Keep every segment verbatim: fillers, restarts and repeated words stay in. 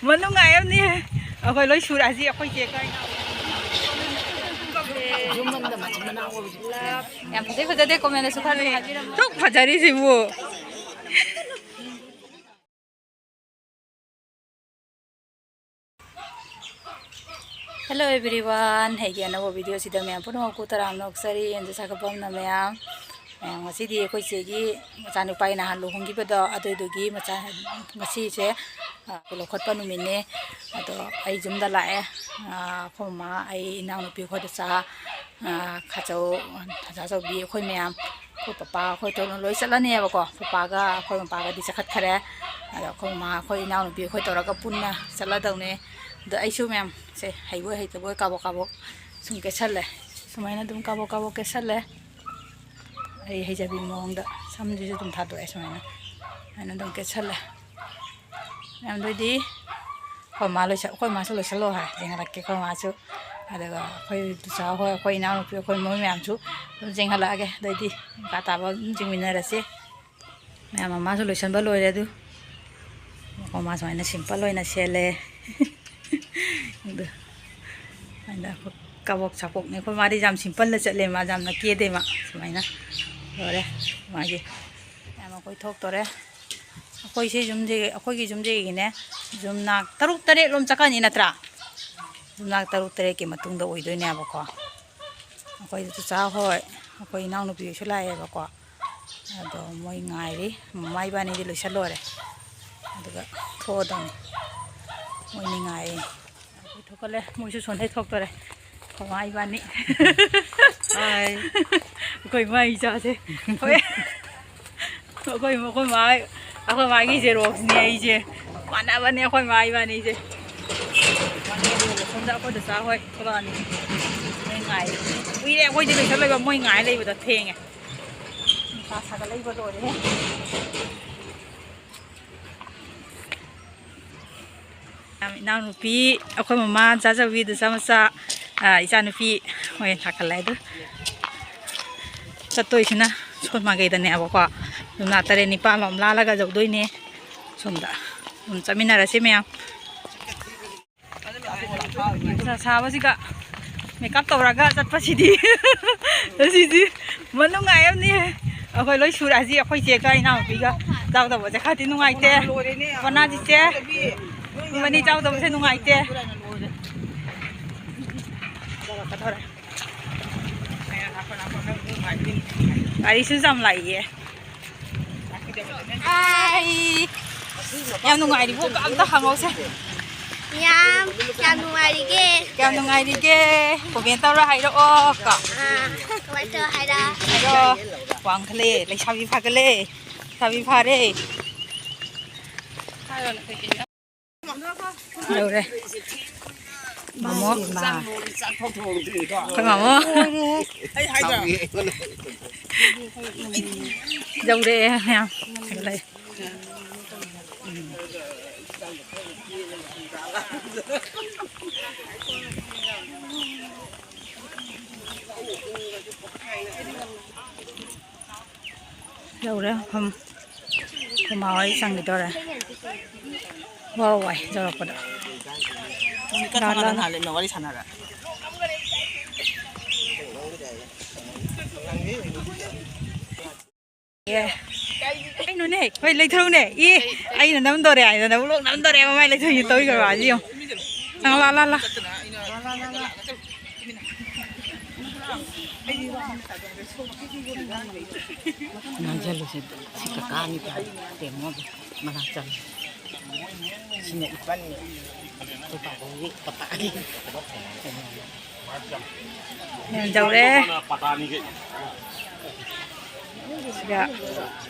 ꯃꯅꯨꯡ ꯉꯥꯏꯔꯝꯅꯤ꯫ ꯑꯩꯈꯣꯏ ꯂꯣꯏ ꯁꯨꯔꯛꯑꯁꯤ, ꯑꯩꯈꯣꯏ ꯆꯦ ꯀꯥꯏꯅ꯫ ꯌꯨꯝ ꯑꯃꯗ ꯃꯆꯤꯟ ꯃꯅꯥꯎ ꯑꯣꯏꯕꯁꯦ꯫ ꯌꯥꯝ ꯐꯖꯩ, ꯐꯖꯗꯦ comment ꯗꯁꯨ ꯈꯔ ꯑꯗꯨꯝ ꯍꯥꯏꯕꯤꯔꯝꯃꯣ꯫ ꯁꯨꯛ ꯐꯖꯔꯤꯁꯤꯕꯨ꯫ Hello everyone, ꯑꯩꯒꯤ ꯑꯅꯧꯕ video ꯁꯤꯗ ꯃꯌꯥꯝ ꯄꯨꯝꯅꯃꯛꯄꯨ ꯇꯔꯥꯝꯅ ꯑꯣꯛꯆꯔꯤ꯫ ꯌꯦꯡꯖ ꯁꯥꯒꯠꯐꯝꯅ ꯃꯌꯥꯝ꯫ ꯃꯌꯥꯝ ꯉꯁꯤꯗꯤ ꯑꯩꯈꯣꯏ ꯆꯦꯒꯤ ꯃꯆꯥꯅꯨꯄꯥꯒꯤ ꯅꯍꯥꯟ ꯂꯨꯍꯣꯡꯈꯤꯕꯗꯣ ꯑꯗꯨꯏꯗꯨꯒꯤ ꯃꯆꯥ, ꯉꯁꯤꯁꯦ, ꯑ, ꯂꯧꯈꯠꯄ ꯅꯨꯃꯤꯠꯅꯦ꯫ ꯑꯗꯣ ꯑꯩ ꯌꯨꯝꯗ ꯂꯥꯛꯑꯦ꯫ ꯑ, ꯑꯩꯈꯣꯏ ꯃꯃꯥ, ꯑꯩ ꯏꯅꯥꯎꯅꯨꯄꯤ ꯑꯩꯈꯣꯏꯗ ꯆꯥ, ꯑ, ꯈꯥꯆꯧ, ꯈꯥꯆꯧꯕꯤ ꯑꯩꯈꯣꯏ ꯃꯌꯥꯝ, ꯑꯩꯈꯣꯏ ꯄꯄꯥ ꯑꯩꯈꯣꯏ ꯇꯧꯅ ꯂꯣꯏ ꯆꯠꯂꯅꯦꯕꯀꯣ꯫ ꯄꯄꯥꯒ ꯑꯩꯈꯣꯏ ꯃꯄꯥꯒꯗꯤ ꯆꯠꯈꯠꯈ꯭ꯔꯦ꯫ ꯑꯗꯣ ꯑꯩꯈꯣꯏ ꯃꯃꯥ, ꯑꯩꯈꯣꯏ ꯏꯅꯥꯎꯅꯨꯄꯤ ꯑꯩꯈꯣꯏ ꯇꯧꯔꯒ ꯄꯨꯟꯅ ꯆꯠꯂꯗꯧꯅꯦ꯫ ꯑꯗꯣ ꯑꯩꯁꯨ ꯃꯌꯥꯝ ꯁꯦ ꯍꯩꯕꯣꯏ ꯍꯩꯇꯕꯣꯏ ꯀꯥꯕꯣꯛ ꯀꯥꯕꯣꯛ ꯁꯨꯝ ꯀꯦꯠꯁꯜꯂꯦ꯫ ꯁꯨꯃꯥꯏꯅ ꯑꯗꯨꯝ ꯀꯥꯕꯣꯛ ꯀꯥꯕꯣꯛ ꯀꯦꯠꯁꯜꯂꯦ꯫ ꯑꯩ ꯍꯩꯖꯕꯤ ꯃꯑꯣꯡꯗ ꯁꯝꯁꯤꯁꯨ ꯑꯗꯨꯝ ꯊꯥꯗꯣꯛꯑꯦ ꯁꯨꯃꯥꯏꯅ꯫ ꯁꯨꯃꯥꯏꯅ ꯑꯗꯨꯝ ꯀꯦꯠꯁꯜꯂꯦ꯫ ꯃꯌꯥꯝꯗꯣꯏꯗꯤ ꯑꯩꯈꯣꯏ ꯃꯥ ꯂꯣꯏꯁ-, ꯑꯩꯈꯣꯏ ꯃꯥꯁꯨ ꯂꯣꯏꯁꯜꯂꯣ ꯍꯥꯏ, ꯌꯦꯡꯍꯜꯂꯛꯀꯦ ꯑꯩꯈꯣꯏ ꯃꯥꯁꯨ꯫ ꯑꯗꯨꯒ ꯑꯩꯈꯣꯏ ꯏꯆꯥ ꯍꯣꯏ, ꯑꯩꯈꯣꯏ ꯏꯅꯥꯎꯅꯨꯄꯤ, ꯑꯩꯈꯣꯏ ꯃꯣꯏ ꯃꯌꯥꯝꯁꯨ ꯑꯗꯨꯝ ꯌꯦꯡꯍꯜꯂꯛꯑꯒꯦ꯫ ꯑꯗꯩꯗꯤ ꯃꯈꯥ ꯇꯥꯕ ꯑꯗꯨꯝ ꯌꯦꯡꯃꯤꯟꯅꯔꯁꯦ꯫ ꯃꯌꯥꯝ ꯃꯃꯥꯁꯨ ꯂꯣꯏꯁꯟꯕ ꯂꯣꯏꯔꯦ꯫ ꯑꯗꯨ ꯃꯃꯥ ꯁꯨꯃꯥꯏꯅ simple ꯑꯣꯏꯅ ꯁꯦꯠꯂꯦ꯫ ꯑꯗꯨ ꯑꯗ ꯑꯩꯈꯣꯏ ꯀꯕꯣꯛ ꯁꯥꯄꯣꯛꯅꯤ꯫ ꯑꯩꯈꯣꯏ ꯃꯥꯗꯤ ꯌꯥꯝ simpleꯗ ꯆꯠꯂꯦ, ꯃꯥ ꯌꯥꯝꯅ ꯀꯦꯗꯦ꯫ ꯃꯥ ꯁꯨꯃꯥꯏꯅ ꯂꯣꯏꯔꯦ ꯃꯥꯒꯤ꯫ ꯃꯌꯥꯝ ꯑꯩꯈꯣꯏ ꯊꯣꯛꯇꯣꯔꯦ꯫ ꯑꯩꯈꯣꯏꯁꯦ ꯌꯨꯝꯁꯦ, ꯑꯩꯈꯣꯏꯒꯤ ꯌꯨꯝꯁꯤꯒꯤꯅꯦ, ꯌꯨꯝꯅꯥꯛ ꯇꯔꯨꯛ ꯇꯔꯦꯠ ꯂꯣꯝ ꯆꯠꯀꯅꯤ ꯅꯠꯇ꯭ꯔꯥ? ꯌꯨꯝꯅꯥꯛ ꯇꯔꯨꯛ ꯇꯔꯦꯠꯀꯤ ꯃꯇꯨꯡꯗ ꯑꯣꯏꯗꯣꯏꯅꯦꯕꯀꯣ꯫ ꯑꯩꯈꯣꯏ ꯆꯆꯥ ꯍꯣꯏ, ꯑꯩꯈꯣꯏ ꯏꯅꯥꯎꯅꯨꯄꯤ ꯍꯣꯏꯁꯨ ꯂꯥꯛꯑꯦꯕꯀꯣ꯫ ꯑꯗꯣ ꯃꯣꯏ ꯉꯥꯏꯔꯤ꯫ ꯃꯃꯥ ꯏꯕꯥꯅꯤꯗꯤ ꯂꯣꯏꯁꯜꯂꯣꯔꯦ꯫ ꯑꯗꯨꯒ ꯊꯣꯛꯑꯗꯧꯅꯤ꯫ ꯃꯣꯏꯅꯤ ꯉꯥꯏꯔꯤ꯫ ꯑꯩꯈꯣꯏ ꯊꯣꯛꯀꯠꯂꯦ꯫ ꯃꯣꯏꯁꯨ ꯁꯣꯟꯗꯩ ꯊꯣꯛꯇꯣꯔꯦ꯫ ꯃꯃꯥ ꯏꯕꯥꯅꯤ꯫ ꯍꯥꯏ꯫ ꯑꯩꯈꯣꯏ ꯃꯥ ꯏꯆꯥꯁꯦ꯫ ꯍꯣꯏ꯫ ꯑꯩꯈꯣꯏ, ꯑꯩꯈꯣꯏ ꯃꯥ, ꯑꯩꯈꯣꯏ ꯃꯥꯒꯤ xeroxꯅꯦ ꯑꯩꯁꯦ꯫ ꯃꯥꯟꯅꯕꯅꯦ ꯑꯩꯈꯣꯏ ꯃꯥ ꯏꯕꯥꯅꯤꯁꯦ꯫ ꯁꯣꯝꯗ ꯑꯩꯈꯣꯏ ꯗꯁꯥ ꯍꯣꯏ ꯊꯣꯛꯂꯛꯑꯅꯤ꯫ ꯃꯣꯏ ꯉꯥꯏ꯫ ꯀꯨꯏꯔꯦ ꯑꯩꯈꯣꯏꯗꯤ ꯂꯣꯏꯁꯜꯂꯣꯏꯕ, ꯃꯣꯏ ꯉꯥꯏ ꯂꯩꯕꯗ ꯊꯦꯡꯉꯦ꯫ ꯅꯨꯡꯁꯥ ꯁꯥꯒꯠꯂꯛꯏꯕ ꯂꯣꯏꯔꯦꯍꯦ꯫ ꯏꯅꯥꯎꯅꯨꯄꯤ, ꯑꯩꯈꯣꯏ ꯃꯃꯥ ꯆꯥꯖꯕꯤꯗꯨ ꯆꯥꯃꯆꯥ, ꯑ, ꯏꯆꯥꯅꯨꯄꯤ ꯍꯣꯏ ꯂꯥꯛꯈꯠꯂꯦ꯫ ꯑꯗꯨ ꯆꯠꯇꯣꯏꯁꯤꯅ ꯁꯣꯝ ꯃꯥꯏꯀꯩꯗꯅꯦꯕꯀꯣ꯫ ꯑꯗꯨꯝ ꯂꯥ ꯇꯔꯦꯠ ꯅꯤꯄꯥꯜ ꯂꯣꯝ ꯂꯥꯜꯂꯒ ꯌꯧꯗꯣꯏꯅꯦ꯫ ꯁꯣꯝꯗ ꯑꯗꯨꯝ ꯆꯠꯃꯤꯟꯅꯔꯁꯤ ꯃꯌꯥꯝ꯫ ꯅꯨꯡꯁꯥ ꯁꯥꯕꯁꯤꯒ ꯃꯦꯀꯞ ꯇꯧꯔꯒ ꯆꯠꯄꯁꯤꯗꯤ ꯑꯁꯤꯗꯤ ꯃꯅꯨꯡꯉꯥꯏ ꯑꯃꯅꯤ꯫ ꯑꯩꯈꯣꯏ ꯂꯣꯏ ꯁꯨꯔꯦ꯫ ꯍꯧꯖꯤꯛ ꯑꯩꯈꯣꯏ ꯆꯦꯒ ꯏꯅꯥꯎꯅꯨꯄꯤꯒ ꯆꯥꯛ ꯇꯧꯕꯁꯦ ꯈꯔꯗꯤ ꯅꯨꯡꯉꯥꯏꯇꯦ꯫ ꯄꯅꯥꯁꯤ ꯆꯦ, ꯄꯨꯡ ꯑꯅꯤ ꯆꯥꯛ ꯇꯧꯕꯁꯦ ꯅꯨꯡꯉꯥꯏꯇꯦ꯫ ꯒꯥꯔꯤꯁꯨ ꯌꯥꯝ ꯂꯥꯛꯏꯌꯦ꯫ ꯑꯩ ꯌꯥꯝ ꯅꯨꯡꯉꯥꯏꯔꯤꯕꯣ? ꯑꯝꯇ ꯍꯪꯍꯧꯁꯦ꯫ ꯌꯥꯝ ꯌꯥꯝ ꯅꯨꯡꯉꯥꯏꯔꯤꯒꯦ꯫ ꯀꯌꯥꯝ ꯅꯨꯡꯉꯥꯏꯔꯤꯒꯦ? ꯀꯣꯃꯦꯟ ꯇꯧꯔ ꯍꯥꯏꯔꯛꯑꯣ ꯀꯣ꯫ ꯑꯥ, ꯀꯃꯥꯏꯅ ꯇꯧꯔ ꯍꯥꯏꯔꯛꯑꯣ? ꯑꯗꯣ ꯋꯥꯡꯈꯠꯂꯦ, ꯂꯩꯁꯥꯕꯤ ꯐꯥꯒꯠꯂꯦ, ꯂꯩꯁꯥꯕꯤ ꯐꯥꯔꯦ꯫ ꯌꯧꯔꯦ꯫ ꯃꯃꯣ꯫ ꯑꯩꯈꯣꯏ ꯃꯃꯣ꯫ ꯌꯧꯔꯦ ꯃꯌꯥꯝ꯫ ꯂꯩ꯫ ꯌꯧꯔꯦ ꯃꯐꯝ꯫ ꯃꯃꯥ ꯍꯣꯏ ꯆꯪꯈꯤꯗꯧꯔꯦ꯫ ꯋꯥ ꯋꯥꯏ ꯌꯧꯔꯛꯄꯗ꯫ ꯂꯥ, ꯂꯥ, ꯂꯥ꯫ ꯋꯥꯔꯤ ꯁꯥꯟꯅꯔ꯫ ꯑꯦ꯫ ꯀꯩꯅꯣꯅꯦ? ꯍꯣꯏ, ꯂꯩꯊꯧꯅꯦ꯫ ꯏ, ꯑꯩꯅ ꯅꯝꯗꯣꯔꯦ ꯍꯥꯏꯗꯅ ꯕ꯭ꯂꯣꯛ ꯅꯝꯗꯣꯔꯦ꯫ ꯃꯃꯥꯏ ꯂꯩꯊꯧꯏꯁꯦ ꯇꯧꯔꯤꯒ ꯕꯕꯥꯁꯤ ꯌꯦꯡꯉꯨ꯫ ꯂꯥ, ꯂꯥ, ꯂꯥ, ꯂꯥ꯫ ꯉꯥꯡꯁꯤꯜꯂꯨꯁꯦ꯫ ꯁꯤ ꯀꯀꯥꯅꯤ ꯇꯥꯏ꯫ ꯇꯦꯡꯉꯣ꯫ ꯃꯅꯥꯛ ꯆꯪꯉꯦ꯫ ꯁꯤꯅ ꯏꯄꯟꯅꯤ꯫ ꯑꯩꯈꯣꯏ ꯄꯥꯕꯨꯡꯒꯤ ꯄꯄꯥꯒꯤ꯫ ꯌꯧꯔꯦ꯫ ꯁꯤꯗ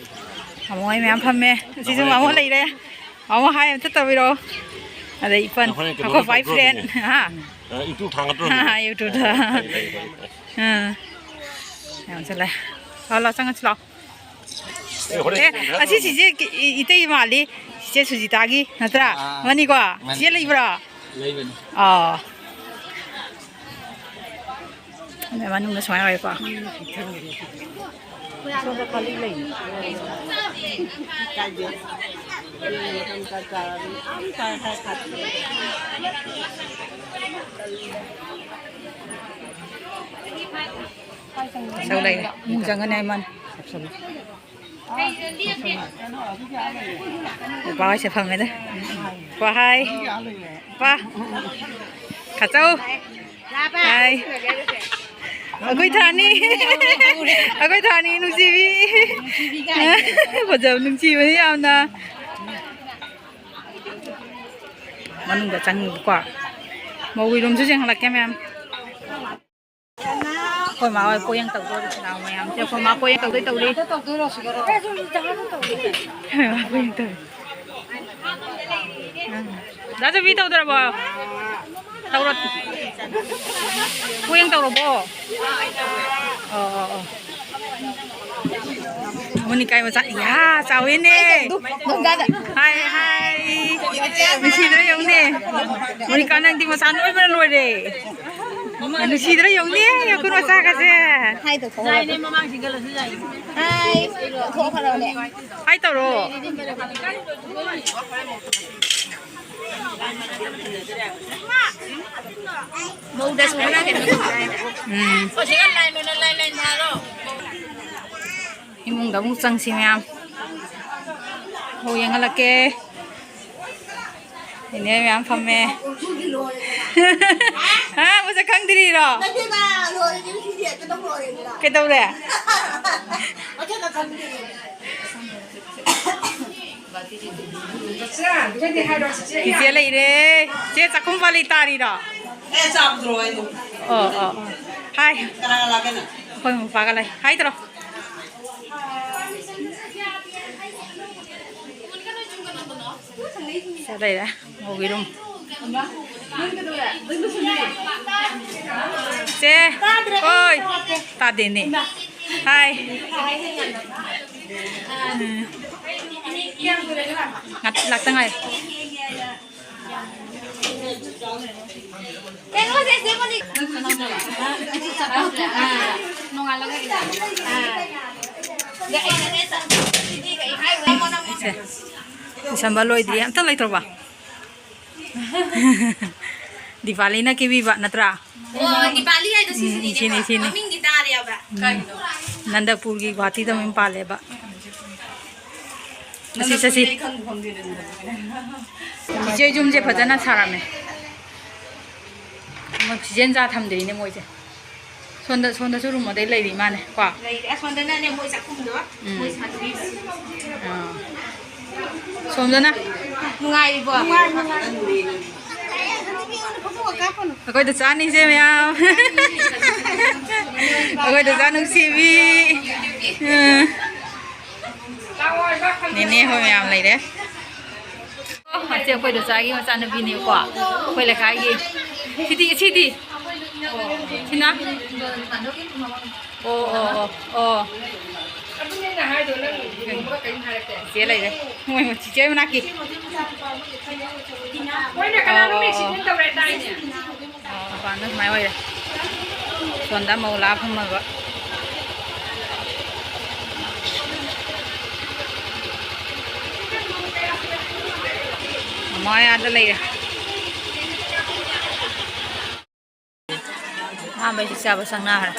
ꯃꯃꯣ ꯍꯣꯏ ꯃꯌꯥꯝ ꯐꯝꯃꯦ꯫ ꯑꯁꯤꯁꯨ ꯃꯃꯣ ꯂꯩꯔꯦ꯫ ꯃꯃꯣ ꯍꯥꯏ ꯑꯝꯇ ꯇꯧꯕꯤꯔꯛꯑꯣ꯫ ꯑꯗꯩ ꯏꯄꯟ, ꯅꯈꯣꯏꯅ ꯀꯩꯅꯣ ꯑꯩꯈꯣꯏ ꯕꯣꯏ ꯇꯧꯗ꯭ꯔꯣ ꯐ꯭ꯔꯦꯟ꯫ ꯑꯗꯨꯗꯤ? ꯍꯥ? ꯑ, ꯌꯨꯇ꯭ꯌꯨꯕ ꯊꯥꯡꯒꯠꯇ꯭ꯔꯣ ꯑꯗꯨꯗꯤ? ꯍꯥ, ꯌꯨꯇ꯭ꯌꯨꯕꯇ꯫ ꯑ, ꯐꯩ, ꯐꯩ, ꯐꯩ, ꯐꯩ꯫ ꯑ꯫ ꯌꯥꯝ ꯆꯠꯂꯦ꯫ ꯂꯥꯛꯑꯣ, ꯂꯥꯛꯑꯣ, ꯆꯪꯉꯁꯤ ꯂꯥꯛꯑꯣ꯫ ꯑꯦ, ꯍꯣꯔꯦꯟ ꯑꯦ, ꯆꯪꯉꯁꯤ ꯑꯁꯤ ꯂꯥꯛꯑꯣ꯫ ꯆꯤꯆꯦ ꯏ-, ꯏꯇꯩ ꯃꯥꯜꯂꯤ꯫ ꯆꯤꯆꯦ ꯁꯨꯖꯤꯇꯥꯒꯤ ꯅꯠꯇ꯭ꯔꯥ? ꯑꯥ, ꯃꯥꯅꯤꯀꯣ? ꯃꯥꯅꯤ꯫ ꯆꯤꯆꯦ ꯂꯩꯕ꯭ꯔꯣ? ꯂꯩꯕꯅꯤ꯫ ꯑꯥ꯫ ꯑꯗ ꯃꯅꯨꯡꯗ ꯁꯨꯃꯥꯏꯅ ꯑꯣꯏꯀꯣ꯫ ꯁꯣꯝꯗ ꯈꯥꯂꯤ ꯂꯩ꯫ ꯀꯥꯏꯗꯦ꯫ ꯆꯪ ꯂꯩꯔꯦ꯫ ꯏꯃꯨꯡ ꯆꯪꯒꯅꯤ ꯍꯥꯏ ꯃꯥꯅ꯫ ꯎꯄꯥ ꯍꯣꯏꯁꯦ ꯐꯝꯃꯦꯗ꯫ ꯎꯄꯥ ꯍꯥꯏ꯫ ꯎꯄꯥ꯫ ꯈꯥꯆꯧ꯫ ꯍꯥꯏ꯫ ꯑꯩꯈꯣꯏ ꯊꯥꯅꯤ꯫ ꯑꯩꯈꯣꯏ ꯊꯥꯅꯤ ꯅꯨꯡꯁꯤꯕꯤ꯫ ꯐꯖꯕ ꯅꯨꯡꯁꯤꯕꯅꯤ ꯌꯥꯝꯅ꯫ ꯃꯅꯨꯡꯗ ꯆꯪꯉꯤꯕꯀꯣ꯫ ꯃꯧꯒꯤ ꯔꯨꯝꯁꯨ ꯌꯦꯡꯍꯜꯂꯛꯀꯦ ꯃꯌꯥꯝ꯫ ꯑꯩꯈꯣꯏ ꯃꯥ ꯍꯣꯏ ꯄꯣꯌꯦꯡ ꯇꯧꯗꯣꯔꯤ ꯅꯥꯎ ꯃꯌꯥꯝꯁꯦ꯫ ꯑꯩꯈꯣꯏ ꯃꯥ ꯄꯣꯌꯦꯡ ꯇꯧꯗꯣꯏ ꯇꯧꯔꯤ꯫ ꯑꯩꯈꯣꯏ ꯃꯥ ꯄꯣꯌꯦꯡ ꯇꯧꯔꯤ꯫ ꯎꯝ꯫ ꯗꯥ ꯆꯧꯕꯤ ꯇꯧꯗ꯭ꯔꯕꯣ? ꯇꯧꯔꯣ꯫ ꯄꯣꯌꯦꯡ ꯇꯧꯔꯕꯣ? ꯑꯣ, ꯑꯣ, ꯑꯣ꯫ ꯃꯣꯅꯤꯀꯥꯏ ꯃꯆꯥ, ꯏꯌꯥ, ꯆꯥꯎꯋꯤꯅꯦ꯫ ꯍꯥꯏ, ꯍꯥꯏ꯫ ꯅꯨꯡꯁꯤꯗ꯭ꯔꯥ ꯌꯦꯡꯉꯨꯅꯦ꯫ ꯃꯣꯅꯤꯀꯥ, ꯅꯪꯗꯤ ꯃꯆꯥ ꯅꯣꯏꯕꯅ ꯂꯣꯏꯔꯦ꯫ ꯅꯨꯡꯁꯤꯗ꯭ꯔꯥ ꯌꯦꯡꯉꯨꯅꯦ, ꯑꯩꯈꯣꯏ ꯃꯆꯥꯒꯁꯦ꯫ ꯍꯥꯏ ꯇꯧꯊꯣꯛꯑꯣ꯫ ꯍꯥꯏ ꯇꯧꯔꯣ꯫ ꯃꯧꯗꯁꯨ ꯈꯔ ꯀꯩꯅꯣ ꯇꯧꯗꯥꯏꯅꯦ? ꯎꯝ꯫ ꯍꯧꯖꯤꯛꯀꯥꯟ ꯂꯥꯏ ꯂꯣꯏꯅ ꯂꯥꯏ ꯂꯥꯏ ꯊꯥꯔꯣ꯫ ꯏꯃꯨꯡꯗ ꯑꯃꯨꯛ ꯆꯪꯁꯤ ꯃꯌꯥꯝ꯫ ꯃꯧ ꯌꯦꯡꯍꯜꯂꯛꯀꯦ꯫ ꯏꯅꯦ ꯃꯌꯥꯝ ꯐꯝꯃꯦ꯫ ꯍꯥ, ꯃꯁꯛ ꯈꯪꯗ꯭ꯔꯤꯔꯣ? ꯀꯩꯗꯧꯔꯦ? ꯆꯤꯆꯦ ꯂꯩꯔꯦ꯫ ꯆꯦ ꯆꯥꯛꯈꯨꯝ ꯄꯥꯂꯤ ꯇꯥꯔꯤꯔꯣ? ꯑꯦ, ꯆꯥꯕꯗꯨꯔꯣ ꯑꯩꯗꯣ꯫ ꯑꯣ, ꯑꯣ, ꯑꯣ꯫ ꯍꯥꯏ꯫ ꯀꯅꯥ ꯀꯅꯥ ꯂꯥꯛꯀꯦꯅ? ꯑꯩꯈꯣꯏ ꯃꯄꯥꯒ ꯂꯩ꯫ ꯍꯥꯏ ꯇꯧꯔꯣ꯫ ꯁꯤꯗ ꯂꯩꯔꯦ꯫ ꯃꯧꯒꯤ ꯔꯨꯝ꯫ ꯆꯦ꯫ ꯑꯣꯏ꯫ ꯇꯥꯗꯦꯅꯦ꯫ ꯍꯥꯏ꯫ ꯎꯝ꯫ ꯉꯥꯛ-, ꯂꯥꯛꯇ ꯉꯥꯏ꯫ ꯀꯩꯅꯣꯁꯦ, ꯆꯦ ꯃꯣꯅꯤ꯫ ꯅꯣꯡꯉꯥꯜꯂꯒ ꯏꯔꯥ꯫ ꯁꯦ, ꯂꯣꯏꯁꯟꯕ ꯂꯣꯏꯗ꯭ꯔꯤ꯫ ꯑꯝꯇ ꯂꯩꯇ꯭ꯔꯕꯣ? ꯗꯤꯄꯥꯂꯤꯅ ꯀꯦꯕꯤꯕ ꯅꯠꯇ꯭ꯔꯥ? ꯑꯣ, ꯗꯤꯄꯥꯂꯤ ꯍꯥꯏꯗꯣ ꯁꯤꯁꯤꯅꯤꯅꯦꯀꯣ? ꯎꯝ, ꯁꯤꯅꯤ, ꯁꯤꯅꯤ꯫ ꯃꯃꯤꯡꯗꯤ ꯇꯥꯔꯦꯕ꯫ ꯎꯝ꯫ ꯀꯩꯅꯣ? ꯅꯟꯗꯄꯨꯔꯒꯤ ꯒꯨꯍꯥꯇꯤꯗ ꯃꯌꯨꯝ ꯄꯥꯜꯂꯦꯕ꯫ ꯆꯠꯁꯤ, ꯆꯠꯁꯤ꯫ ꯅꯟꯗꯄꯨꯔꯗꯤ ꯑꯩ ꯈꯪꯕꯨ ꯈꯪꯗꯦ, ꯅꯟꯗꯄꯨꯔꯗꯤ꯫ ꯏꯆꯦ ꯌꯨꯝꯁꯦ ꯐꯖꯅ ꯁꯥꯔꯝꯃꯦ꯫ ꯃꯣꯏ ꯁꯤꯖꯟ ꯆꯥ ꯊꯝꯗ꯭ꯔꯤꯅꯦ ꯃꯣꯏꯁꯦ꯫ ꯁꯣꯝꯗ, ꯁꯣꯝꯗꯁꯨ ꯔꯨꯝ ꯑꯃꯗꯩ ꯂꯩꯔꯤ ꯃꯥꯅꯦ ꯀꯣ? ꯂꯩꯔꯦ꯫ ꯑꯁꯣꯝꯗꯅꯅꯦ ꯃꯣꯏ ꯆꯥꯛꯈꯨꯝꯗꯣ꯫ ꯎꯝ꯫ ꯃꯣꯏ ꯁꯥꯟꯅꯔꯤꯁꯦ꯫ ꯑꯥ꯫ ꯁꯣꯝꯗꯅ? ꯅꯨꯡꯉꯥꯏꯔꯤꯕꯣ? ꯑꯩꯈꯣꯏ ꯗꯆꯥꯅꯤꯁꯦ ꯃꯌꯥꯝ꯫ ꯑꯩꯈꯣꯏ ꯗꯆꯥ ꯅꯨꯡꯁꯤꯕꯤ꯫ ꯎꯝ꯫ ꯅꯦꯅꯦ ꯍꯣꯏ ꯃꯌꯥꯝ ꯂꯩꯔꯦ꯫ ꯑꯣ, ꯑꯁꯤ ꯑꯩꯈꯣꯏ ꯗꯆꯥꯒꯤ ꯃꯆꯥꯅꯨꯄꯤꯅꯦꯕꯀꯣ, ꯑꯩꯈꯣꯏ ꯂꯩꯀꯥꯏꯒꯤ꯫ ꯁꯤꯗꯤ, ꯁꯤꯗꯤ? ꯁꯤꯅ? ꯑꯣ, ꯑꯣ, ꯑꯣ, ꯑꯣ꯫ ꯆꯤꯆꯦ ꯂꯩꯔꯦ꯫ ꯃꯣꯏ ꯆꯤꯆꯦ ꯃꯅꯥꯛꯀꯤ꯫ ꯃꯣꯏꯅ ꯀꯅꯥꯅꯣꯝ ꯑꯣ, ꯑꯣ, ꯑꯣ꯫ ꯑꯦꯛꯁꯤꯗꯦꯟ ꯇꯧꯔꯦ ꯍꯥꯏꯗꯥꯏꯅꯦ? ꯑꯣ, ꯃꯄꯥꯟꯗ ꯁꯨꯃꯥꯏꯅ ꯑꯣꯏꯔꯦ꯫ ꯁꯣꯝꯗ ꯃꯧ ꯂꯥꯛꯑ ꯐꯝꯃꯒ꯫ ꯃꯃꯥ ꯑꯥꯗ ꯂꯩꯔꯦ꯫ ꯑꯍꯥꯟꯕꯩꯁꯨ ꯆꯥꯕ ꯆꯪꯅꯈ꯭ꯔꯦ꯫